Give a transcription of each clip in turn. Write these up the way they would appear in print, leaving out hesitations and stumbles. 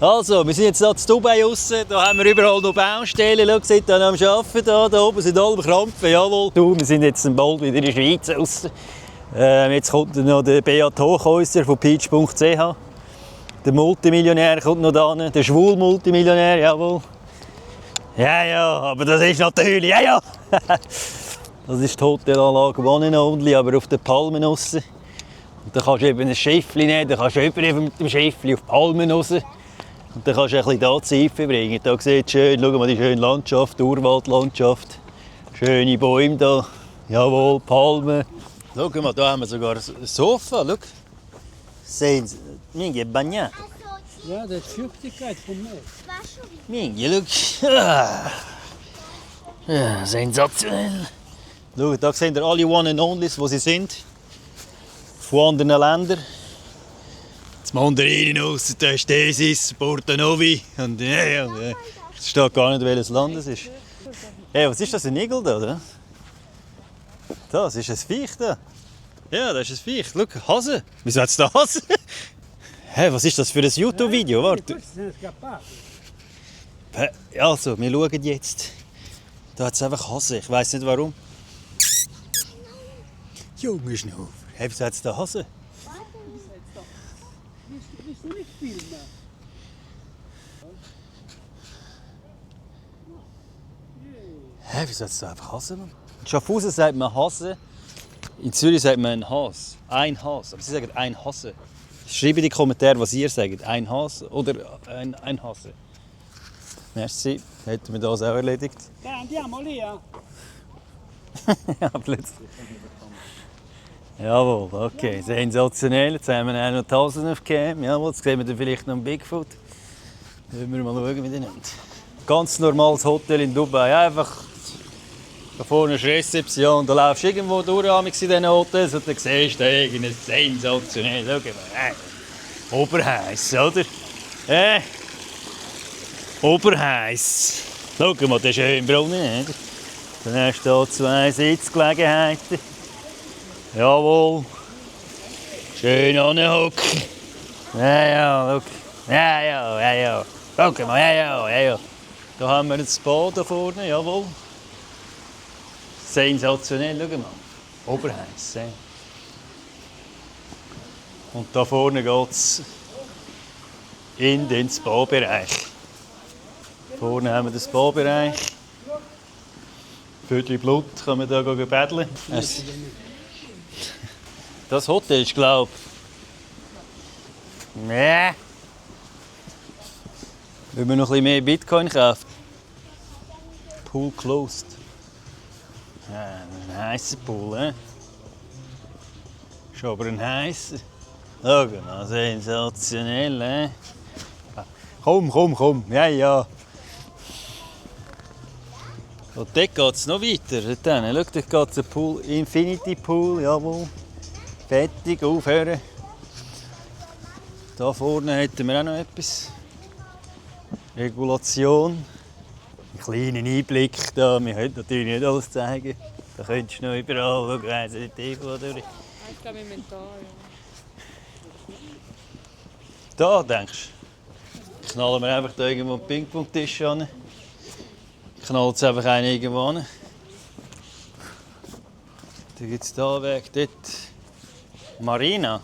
Also, wir sind jetzt hier in Dubai draussen. Hier haben wir überall noch Baustellen. Schau, seid ihr am Arbeiten da oben sind alle Krampfen. Jawohl. Du, wir sind jetzt bald wieder in der Schweiz draussen. Jetzt kommt noch der Beat Hochhäuser von Peach.ch. Der Multimillionär kommt noch da, der Schwul-Multimillionär, jawohl. Ja, aber das ist natürlich, ja. Das ist die Hotelanlage One and Only, aber auf den Palmen raus. Und da kannst du eben ein Schiffchen nehmen, da kannst du über mit dem Schiffchen auf die Palmen raus. Und dann kannst du ein bisschen da Zeit verbringen. Da sieht schön, schau mal die schöne Landschaft, die Urwaldlandschaft. Schöne Bäume da, jawohl, Palmen. Schau mal, da haben wir sogar ein Sofa, schau. Sehen Sie, Mingi, bagnato. Ja, das ist Feuchtigkeit vom Meer. Mingi, schau. Ja, sensationell. Schau, da sehen ihr alle One and Onlys, wo sie sind. Von anderen Ländern. Das Mandarin aus, da ist Tesis, Porto Novi. Und ich verstehe gar nicht, welches Land es ist. Hey, was ist das, ein Igel da, oder? Das ist ein Viech da. Ja, das ist ein Viech. Schau, Hase. Wieso hat es da Hase? Hey, was ist das für ein YouTube-Video? Warte. Also, wir schauen jetzt. Da hat es einfach Hase. Ich weiss nicht warum. Junge Schnaufer. Hey, wieso hat es da Hase? Willst du nicht filmen? Hä, wieso hat es da einfach Hase? In Schaffhausen sagt man Hase. In Zürich sagt man ein Has. Ein Has. Aber sie sagen ein Hase. Schreibt in die Kommentare, was ihr sagt. Ein Hase oder ein Hase. Merci. Hätten wir das auch erledigt. Dai, andiamo lì, eh? Ja, plötzlich. Jawohl, okay. Sensationell. Jetzt haben wir auch noch die Hasen aufgegeben. Jawohl, jetzt sehen wir dann vielleicht noch einen Bigfoot. Dann müssen wir mal schauen, wie der nimmt. Ganz normales Hotel in Dubai. Einfach da vorne ist Rezeption. Da laufst du irgendwo durch in diesen Hotels und dann siehst du irgendein sensationell. Schau mal. Oberheiss, oder? Oberheiss. Schau mal, der ist schön braun. Dann hast du hier 2 Sitzgelegenheiten. Jawohl. Schön anhocken. Ja, schau. Ja. Schau mal, ja. Da haben wir ein Spa da vorne, jawohl. Sensationell, schau mal. Oberheiss. Und da vorne geht es in den Spa-Bereich. Vorne haben wir den Spa-Bereich. Für die Blut kann man hier betteln. Das Hotel ist, glaube ich. Nee. Wenn wir noch ein bisschen mehr Bitcoin kaufen. Pool closed. Ja, ein heißer Pool, eh? Ist aber ein heißer. Schau mal, sensationell, eh? Komm. Ja. Und dort geht es noch weiter. Schau, dort geht es ein Pool, Infinity Pool, jawohl. Fertig, aufhören. Da vorne hätten wir auch noch etwas. Regulation. Einen kleinen Einblick da. Wir können natürlich nicht alles zeigen. Da könntest du noch überall, schau, weiss nicht, irgendwo durch. Ich glaube im Mental, Da, denkst du? Knallen wir einfach da irgendwo einen Ping-Pong-Tisch an. Knallt es einfach einen irgendwo an. Dann gibt es da weg, dort Marina.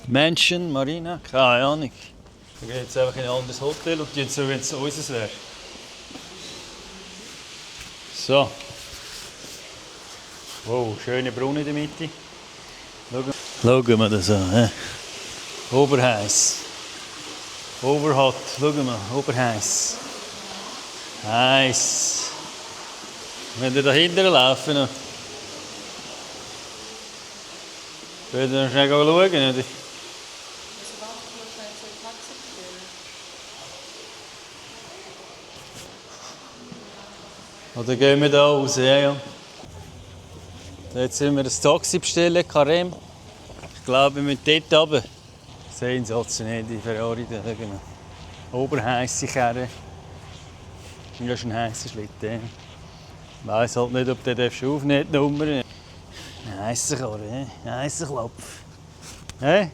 Mansion, Marina, keine Ahnung. Wir gehen jetzt einfach in ein anderes Hotel und tun so, wenn es unseres wäre. So. Wow, schöne Brunnen in der Mitte. Schauen wir das an. Oberheiss. Overhot, schau mal, Oberheiss. Heiß. Wenn wir da hinten laufen noch. Können wir schnell schauen, oder? Oder gehen wir da raus? Ja. Jetzt müssen wir ein Taxi bestellen, Karem. Ich glaube, wir müssen dort runter. Sensationell, die Ferrari da. Oberheisse Karre. Das ist ein heisser Schlitten. Ich weiss halt nicht, ob der aufnehmen darf, die Nummer. Ein heisser Karre, ein heisser Klopf. Hey?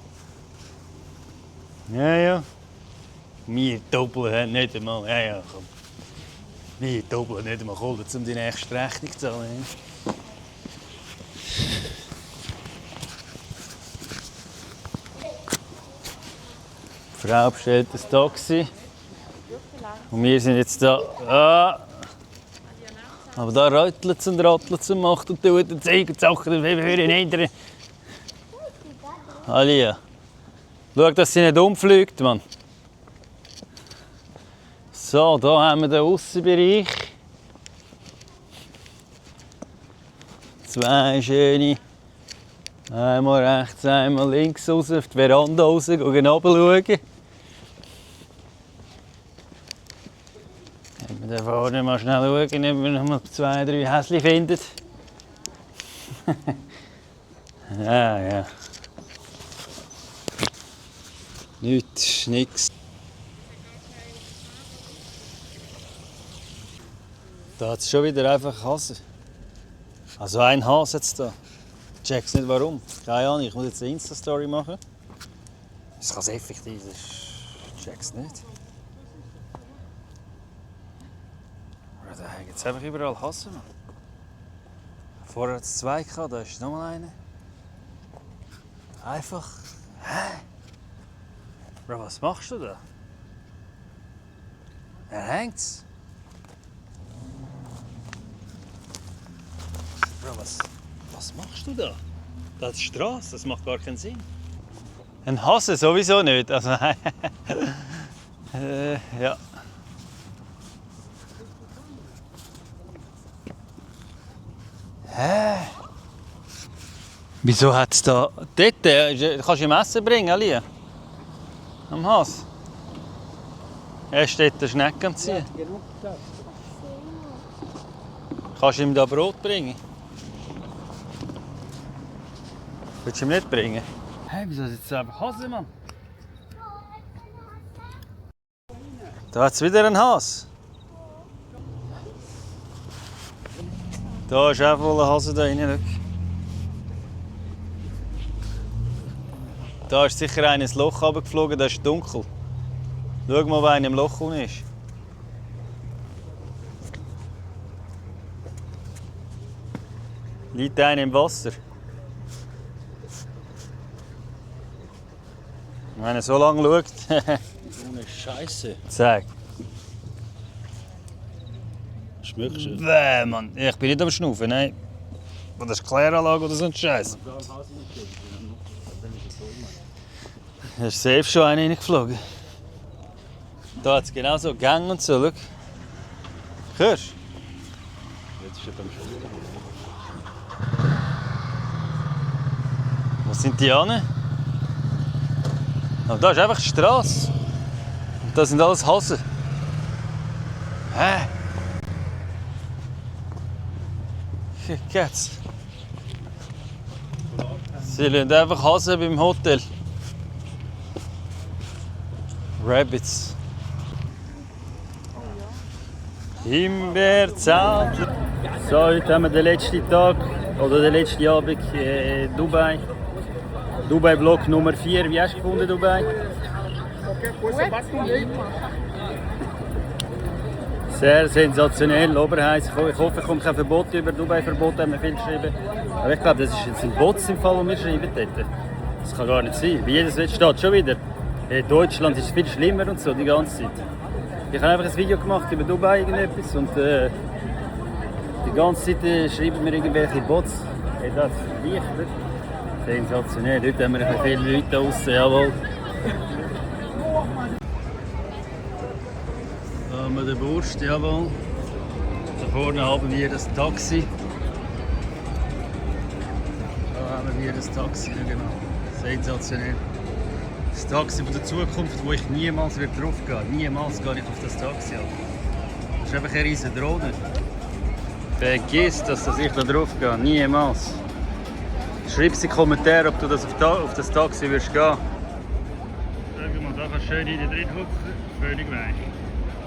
Ja, ja. Wir doppeln hat nicht einmal. Ja, ja, komm. Wir doppeln nicht einmal Kohle, um die nächste Rechnung zu zahlen. Die Frau bestellt ein Taxi. Und wir sind jetzt da. Ah. Aber da röttelt es und rattelt es und macht und tut und zeigt und Sachen, und wir hören hinterher. Alia, schau, dass sie nicht umfliegt, Mann. So, hier haben wir den Aussenbereich. Zwei schöne. Einmal rechts, einmal links raus, auf die Veranda raus, gehen runterschauen. Wenn wir da vorne mal schnell schauen, ob wir noch mal 2, 3 Häschen finden. Ja, ja. Nichts, nix. Da hat es schon wieder einfach Hasen. Also ein Hase jetzt da. Ich check's nicht warum. Keine Ahnung, ich muss jetzt eine Insta-Story machen. Das kann es effektiv sein. Ich check's nicht. Aber da hängen jetzt einfach überall Hasen. Mann. Vorher hat es 2 gehabt, da ist noch mal einer. Einfach. Hä? Bro, was machst du da? Er hängt's. Bro, was machst du da? Das ist die Straße, das macht gar keinen Sinn. Ein Hase sowieso nicht. Also, ja. Hä? Wieso hat es da. Dort? Kannst du ihm Essen bringen, Alia? Am Hase? Er steht der Schnecke am Ziehen. Genug Platz. Kannst du ihm da Brot bringen? Willst du ihm nicht bringen? Hey, wieso sitzt da einfach Hase, Mann? Da hat es wieder einen Hase. Da ist auch wohl ein Hase da rein. Da ist sicher einer ins Loch runtergeflogen, das ist dunkel. Schau mal, wer einer im Loch unten ist. Liegt einer im Wasser. Wenn er so lange schaut. So eine Scheiße. Sag. Schmeckst du? Bäh, Mann. Ich bin nicht am Schnaufen, nein. Das ist Kläranlage oder so ein Scheiß. Da ist safe schon einer reingeflogen. Da hat es genau so Gänge und so. Schau. Hörst du? Jetzt ist er beim Schwimmen. Wo sind die hin? Oh, da ist einfach die Straße. Und das sind alles Hasen. Hä? Wie geht's? Sie lassen einfach Hasen beim Hotel. Rabbits. Himbeerzelt. So, heute haben wir den letzten Tag oder den letzten Abend in Dubai. Dubai-Vlog Nummer 4. Wie hast du gefunden, Dubai? Sehr sensationell, oberheiß. Ich hoffe, es kommt kein Verbot über. Dubai-Verbot haben wir viel geschrieben. Aber ich glaube, das ist jetzt ein Bots im Fall, den wir schreiben dort. Das kann gar nicht sein. Wie jedes steht schon wieder. In Deutschland ist es viel schlimmer und so die ganze Zeit. Ich habe einfach ein Video gemacht über Dubai irgendetwas und die ganze Zeit schreiben mir irgendwelche Bots. Hey, das ist Lichter. Sensationell. Heute haben wir ein viele Leute draußen, jawohl. Da haben wir den Wurst, jawohl. Da vorne haben wir das Taxi. Da haben wir das Taxi, ja, genau. Sensationell. Das Taxi von der Zukunft, wo ich niemals drauf gehe. Niemals gehe ich auf das Taxi. Das ist einfach eine riesige Drohne. Vergiss, dass ich da drauf gehe. Niemals. Schreib in die Kommentare, ob du das auf das Taxi wirst gehen. Schau mal, da kannst du schön in drin hupfen. Völlig weich.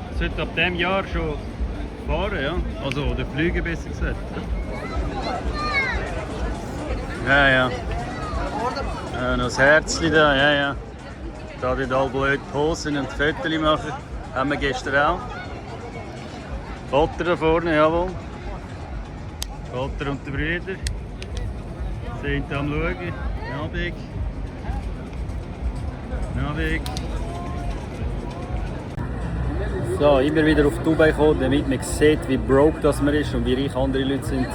Das sollte ab diesem Jahr schon fahren, ja? Also, oder fliegen besser gesagt. Ja, ja. Noch das Herzchen da, ja, ja. Da die da blöd posen und Fotos machen. Haben wir gestern auch. Vater da vorne, jawohl. Vater und die Brüder sind am Schauen. Nabig. Nabig. So, immer wieder auf Dubai kommen, damit man sieht, wie broke das man ist und wie reich andere Leute sind.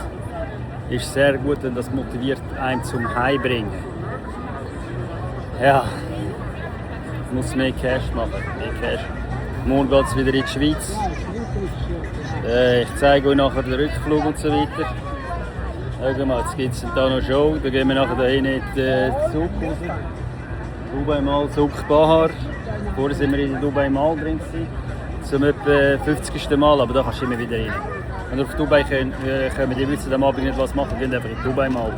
Ist sehr gut und das motiviert einen zum Heimbringen. Ja, ich muss mehr Cash machen. Mehr Cash. Morgen geht es wieder in die Schweiz. Ich zeige euch nachher den Rückflug und so weiter. Schau mal, jetzt gibt es da noch eine Show. Da gehen wir nachher da in den Zug raus. Dubai Mall, Zug Bahar. Vorher sind wir in der Dubai Mall drin. Zum etwa 50. Mal, aber da kannst du immer wieder rein. Wenn ihr auf Dubai kommt, die wissen am Abend nicht was machen, gehen einfach in Dubai Mall.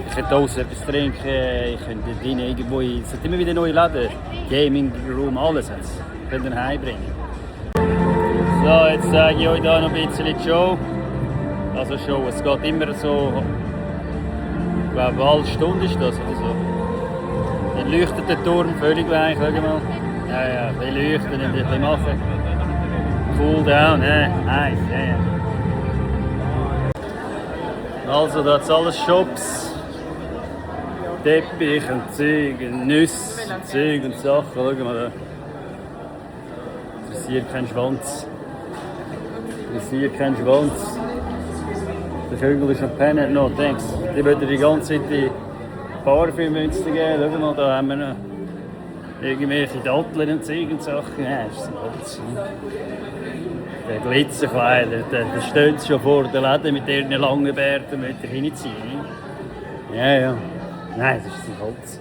Ich könnte draußen etwas trinken, ich könnte drinnen irgendwo in... Es sind immer wieder neue Läden, Gaming Room, alles hat es. Könnt ihr heimbringen. So, jetzt zeige ich euch hier noch ein bisschen die Show. Also Show, es geht immer so... Ich glaube, eine halbe Stunde ist das oder so. Dann leuchtet der Turm völlig weich, schau mal. Ja, ein bisschen leuchten und ein bisschen machen. Cool down, nice, Also, da hat alles Shops. Teppich und Zeug und Nüsse und Zeug und Sachen. Schau mal da. Interessiert keinen Schwanz. Interessiert keinen Schwanz. Der Vögel ist noch pennen. No, thanks. Die wollen die ganze Zeit die Parfümmünzen geben. Schau mal, da haben wir noch irgendwelche Datteln und Zeug und Sachen. Ja, das ist ein Holz. Der Glitzerkleider, der steht schon vor der Läden mit ihren langen Bärten, mit der hinziehen. Ja. Nein, das ist ein Holz.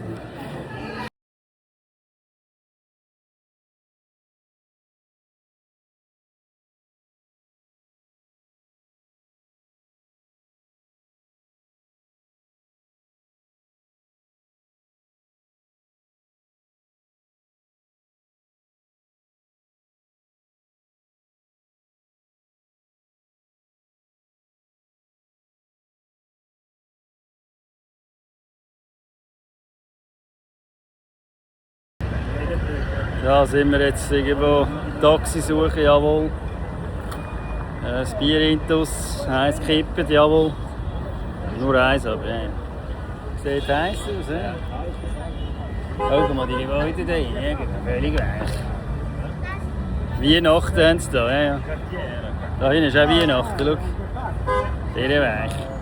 Da sind wir jetzt irgendwo Taxi suchen, jawohl. Das Bier intus, eins kippen, jawohl. Nur eins, aber ja. Sieht heiß aus, ja. Schau mal die Gebäude da rein, völlig weich. Weihnachten haben sie da, ja. Da hinten ist auch Weihnachten, schau. Sehr weich.